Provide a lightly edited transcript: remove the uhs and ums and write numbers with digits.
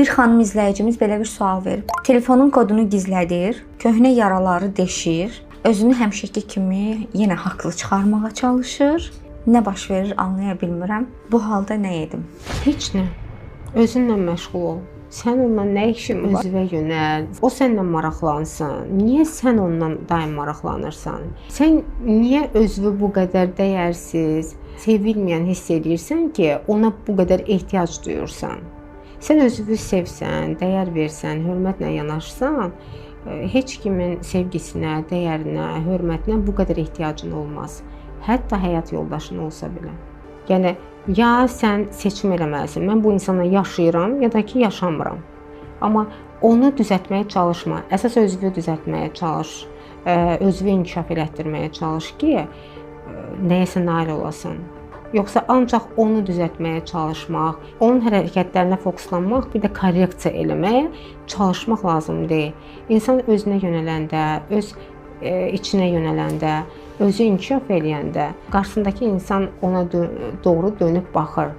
Bir xanım izləyicimiz belə bir sual verib. Telefonun kodunu gizlədir, köhnə yaraları deşir, özünü həmişəki kimi yenə haqlı çıxarmağa çalışır. Nə baş verir anlaya bilmirəm. Bu halda nə edim? Heç nə. Özünlə məşğul ol. Sən onunla nə işin var? Özünə yönəl. O səndən maraqlansın. Niyə sən ondan daim maraqlanırsan? Sən niyə özünü bu qədər dəyərsiz, sevilməyən hiss eləyirsən ki, ona bu qədər ehtiyac duyursan? Sən özünü sevsən, dəyər versən, hörmətlə yanaşsan, heç kimin sevgisinə, dəyərinə, hörmətinə bu qədər ehtiyacın olmaz. Hətta həyat yoldaşın olsa belə. Yəni ya sən seçim eləməlisən. Mən bu insanla yaşayıram ya da ki, yaşamıram. Amma onu düzəltməyə çalışma. Əsas özünü düzəltməyə çalış. Özünü inkişaf elətdirməyə çalış ki, nəyəsə nail olasan. Yoxsa ancaq onu düzəltməyə çalışmaq, onun hərəkətlərinə fokuslanmaq, bir də korreksiya eləməyə çalışmaq lazım deyil. İnsan özünə yönələndə, öz içinə yönələndə, özü inkişaf eləyəndə qarşısındakı insan ona doğru dönüb baxır.